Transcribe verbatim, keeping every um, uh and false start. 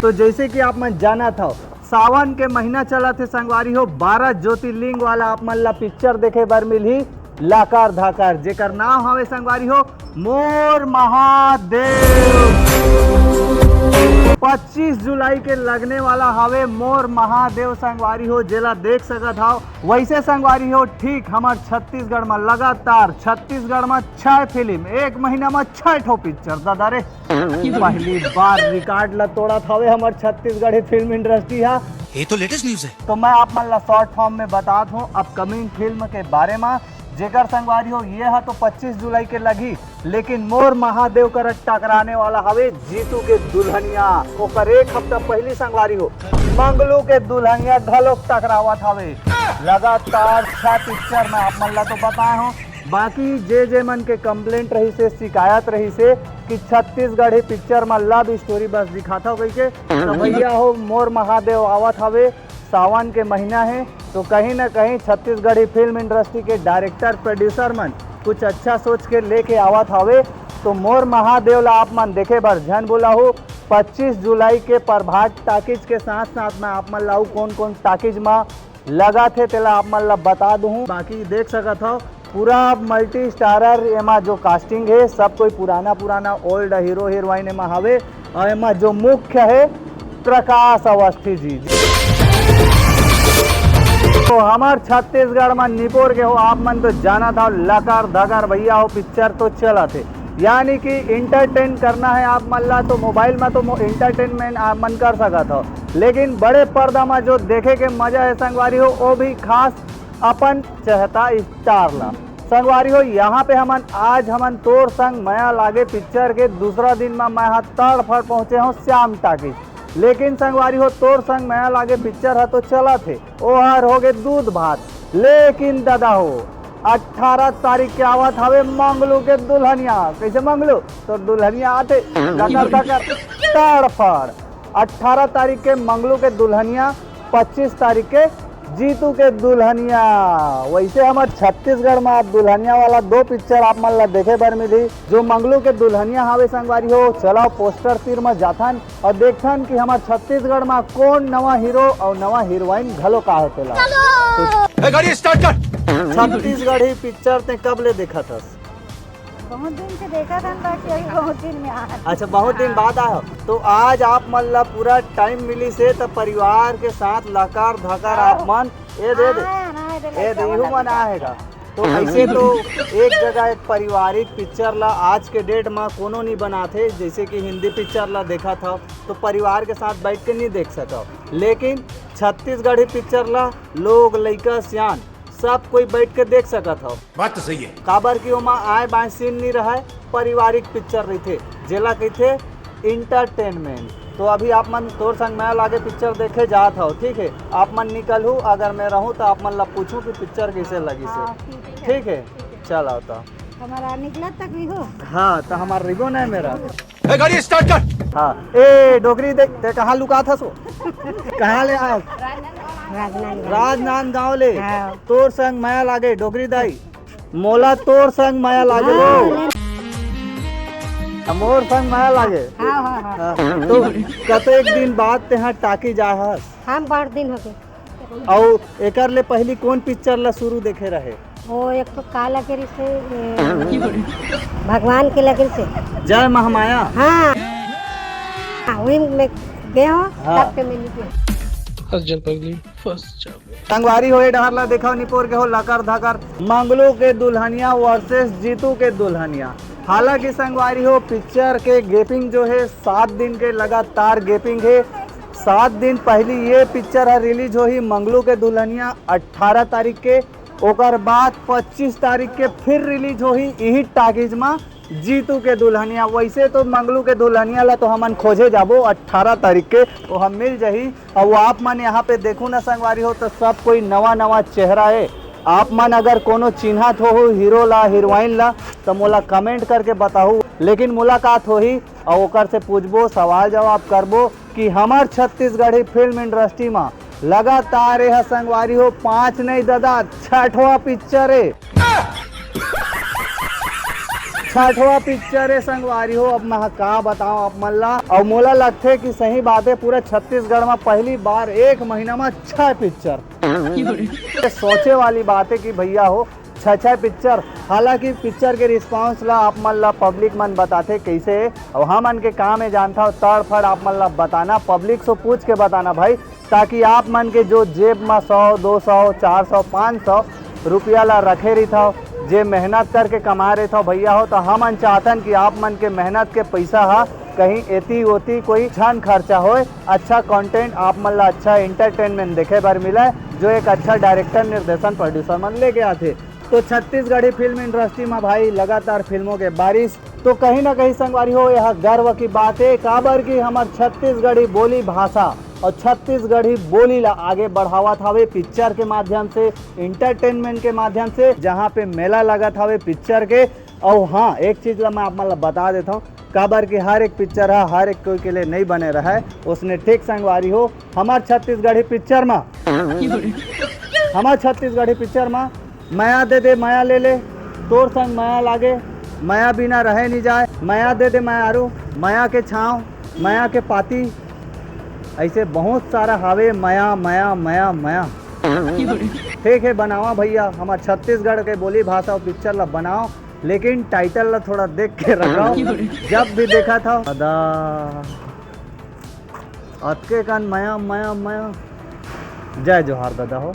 तो जैसे कि आप मन जानत हव, सावन के महीना चलत हे संगवारी हो, बारह ज्योतिर्लिंग वाला आप मन ला पिक्चर देखे बर मिलही, लकर धकर, जेकर नाम हवे संगवारी हो मोर महादेव। पच्चीस जुलाई के लगने वाला हवे मोर महादेव संगवारी हो, जेला देख सकत हव। वैसे संगवारी हो, ठीक हमर छत्तीसगढ़ म लगातार, छत्तीसगढ़ म छह फिल्म, एक महीना म छह ठो पिक्चर, दादा रे। पहली बार रिकॉर्ड ला तोड़त हवे हमर छत्तीसगढ़ी फिल्म इंडस्ट्री हा। ये तो लेटेस्ट न्यूज है। तो मैं आप मन ला शॉर्ट फॉर्म में बतात हूँ अपकमिंग फिल्म के बारे में, जेकर संगवारी हो, ये हा तो पच्चीस जुलाई के लगी, लेकिन मोर महादेव कर टकराने वाला हवे जीतू के दुल्हनिया। ओकर एक हफ्ता पहली संगवारी हो, मंगलू के दुल्हनिया घलोक टकरावत हवे। लगातार छह पिक्चर में आप मन ला तो बताए हूँ, बाकी जे जे मन के कंप्लेंट रहिसे, शिकायत रहिसे कि छत्तीसगढ़ी पिक्चर म लव स्टोरी बस दिखाथव कहिके, तो भैया हो, मोर महादेव आवत हवे, सावन के महीना हे, तो कहीं ना कहीं छत्तीसगढ़ी फिल्म इंडस्ट्री के डायरेक्टर प्रोड्यूसर मन कुछ अच्छा सोच के लेके आवत हवे। तो मोर महादेव ला आप मन देखे बर झन भुलाहू। पच्चीस जुलाई के प्रभात टाकीज के साथ साथ में आप मन लाऊ कौन कौन टाकीज मा लगा थे, तेला आप मन ला बता दूहूँ। बाकी देख सकत हव, पूरा मल्टी स्टारर एमा जो कास्टिंग हे, सब कोई पुराना पुराना ओल्ड हीरो हीरोइन एमा हवे। और एमा जो मुख्य हे प्रकाश अवस्थी जी। तो हमर छत्तीसगढ़ में निपोर के हो, आप मन तो जानत हव, लकर धकर भैया हो, पिक्चर तो चलत हे। यानी कि इंटरटेन करना है आप मन ला, तो मोबाइल में तो इंटरटेनमेंट आप मन कर सकत हो, लेकिन बड़े पर्दा में जो देखे के मजा है संगवारी हो, वो भी खास अपन चहता स्टार ला। संगवारी हो, यहाँ पे हमन आज हमन तोर संग मया लागे पिक्चर के दूसरा दिन में मैं हा तड़फड़ पहुँचे हूँ श्याम टाकीज। लेकिन संगवारी हो, तोर संग मया लागे पिक्चर ह तो चलत हे, ओहर हो गे दूध भात। लेकिन दादा हो, अट्ठारह तारीख के आवत हवे मंगलू के दुल्हनिया। कैसे मंगलू? तो दुल्हनिया आते धकर धकर तड़फड़। अट्ठारह तारीख के मंगलू के दुल्हनिया, पच्चीस तारीख के जीतू के दुल्हनिया। वैसे हमर छत्तीसगढ़ में दुल्हनिया वाला दो पिक्चर आप मन ला देखे बर मिली। जो मंगलू के दुल्हनिया हावे संगवारी हो, चलाओ पोस्टर तीर में जाथन और देखथन कि हमर छत्तीसगढ़ में कौन नवा हीरो और नवा हीरोइन घलो का हे तेला। ए, गाड़ी स्टार्ट कर। छत्तीसगढ़ी पिक्चर ते कब ले देखत हस? बहुत दिन से देखा था, बाकी अभी बहुत दिन में आया। अच्छा, बहुत दिन बाद आया हो। तो आज आप मन ला पूरा टाइम मिली से, तो परिवार के साथ लकर धकर आप मन, ए दे दे, आया ना, इधर ए लड़का दे, वाला मन आएगा। तो ऐसे तो एक जगह एक पारिवारिक पिक्चर ला आज के डेट में कोनो नहीं बनाते, जैसे कि हिंदी पिक्चर ला देखा था तो परिवार के साथ बैठ के नहीं देख सको, लेकिन छत्तीसगढ़ी पिक्चर ला लोग, लइका, सियान सब कोई बैठ के देख सकत हव। बात तो सही है। काबर कि ओमा आय बाय सीन नी रहय, पारिवारिक पिक्चर रहिथे, जेला कहिथे इंटरटेनमेंट। तो अभी आप मन तोर संग मैं लागे पिक्चर देखे जात हव, ठीक है? आप मन निकलहू, अगर मैं रहूं तो आप मन ला पूछूं कि पिक्चर कैसे लगिस हे। हाँ, ठीक है। ठीक है, ठीक है। चल आओ तो। हमारा निकला तक भी हो। हाँ, तो हमार रिबो नहीं मेरा। ए, गाड़ी स्टार्ट कर। हाँ, ए डोकरी देख, ते कहाँ लुकात हस वो? कहाँ ले आए? राजनांदगांव। राजनांदगांव ले। हाँ। तोर संग मया लागे डोकरी दाई, मोला तोर संग मया लागे वो। हाँ। मोर संग मया लागे। हाँ, हाँ, हाँ। हाँ, तो कतेक दिन बाद तेहा टाकीज आए हस? हम बहुत दिन हो गए। अउ एकर ले पहली कौन पिक्चर ला शुरू देखे रहे? वो एक तो का लगे रिसे, ए, भगवान के लगे से। जय महामाया। हाँ। हाँ, वही में गए हो, हाँ। तब के मैं निकले। फर्स्ट जब पगली, फर्स्ट जब। संगवारी हो, ए डहर ला देखो, निपोर के हो, लकर धकर। मंगलू के दुल्हनिया वर्सेस जीतू के दुल्हनिया। हालांकि संगवारी हो, पिक्चर के गैपिंग जो है, सात दिन के लगातार गैपिंग है। सात दिन पहली ये पिक्चर ह रिलीज होही मंगलू के दुल्हनिया अट्ठारह तारीख के, ओकर बाद पच्चीस तारीख के फिर रिलीज होही इही टाकीज म जीतू के दुल्हनिया। वैसे तो मंगलू के दुल्हनिया ला तो हमन खोजे जाबो अट्ठारह तारीख के, वो हम मिल जही। और वो आप मन यहाँ पे देखू ना संगवारी हो, तो सब कोई नवा नवा चेहरा है। आप मन अगर कोनो चिन्हत हो, हो हीरो ला, हीरोइन ला, तो मोला कमेंट करके बताहू। लेकिन मुलाकात होही और ओकर से पूछबो, सवाल जवाब करबो कि हमर छत्तीसगढ़ी फिल्म इंडस्ट्री मा लगातार एह संगवारी हो, पांच नहीं दादा, छठवां पिक्चर है। छठवा पिक्चर हे संगवारी हो। अब मैं का बताओं आप मन ला, अउ मोला लगथे कि सही बात हे, पूरा छत्तीसगढ़ में पहली बार एक महीना में छह पिक्चर। ये सोचे वाली बात हे कि भैया हो, छह छह पिक्चर। हालांकि पिक्चर के रिस्पांस ला आप मन ला पब्लिक मन बताथे कैसे हे, अउ हमन के काम हे जानथव तड़फड़ आप मन ला बताना, पब्लिक से पूछ के बताना भाई, ताकि आप मन के जो जेब में सौ, दो सौ, चार सौ, पाँच सौ रुपया ला रखे रहिथव, जे मेहनत करके कमा रहिथव भैया हो, तो हमन चाहथन कि आप मन के मेहनत के पैसा हा कहीं एती ओती कोई झन खर्चा होए। अच्छा कंटेंट आप मन ला, अच्छा एंटरटेनमेंट देखे बर मिले, जो एक अच्छा डायरेक्टर, निर्देशन, प्रोड्यूसर मन लेके आथे। तो छत्तीसगढ़ी फिल्म इंडस्ट्री में भाई लगातार फिल्मों के बारिश, तो कहीं ना कहीं संगवारी हो, यह गर्व की बात हे, काबर कि हमर छत्तीसगढ़ी बोली भाषा अउ छत्तीसगढ़ी बोली ला आगे बढ़ावत हावे पिक्चर के माध्यम से, एंटरटेनमेंट के माध्यम से, जहाँ पे मेला लगत हावे पिक्चर के। अउ हाँ, एक चीज ला मैं आप मन ला बता देथव, काबर कि हर एक पिक्चर हा हर एक कोई के लिए नहीं बने रहय। उसने ठीक संगवारी हो, हमर छत्तीसगढ़ी पिक्चर मा, हमर छत्तीसगढ़ी पिक्चर मा मया दे दे मया ले ले, तोर संग मया लागे, मया बिना रहे नहीं जाए, मया दे दे मयारू, मया के छाँव, मया के पाती, ऐसे बहुत सारा हावे मया मया मया मया। ठीक हे, बनावा भैया, हमर छत्तीसगढ़ के बोली भाषा अउ पिक्चर ला बनाओ, लेकिन टाइटल ला थोड़ा देख के रखो। जब भी देखा था दादा, अतके कन मया मया मया। जय जोहार दादा हो।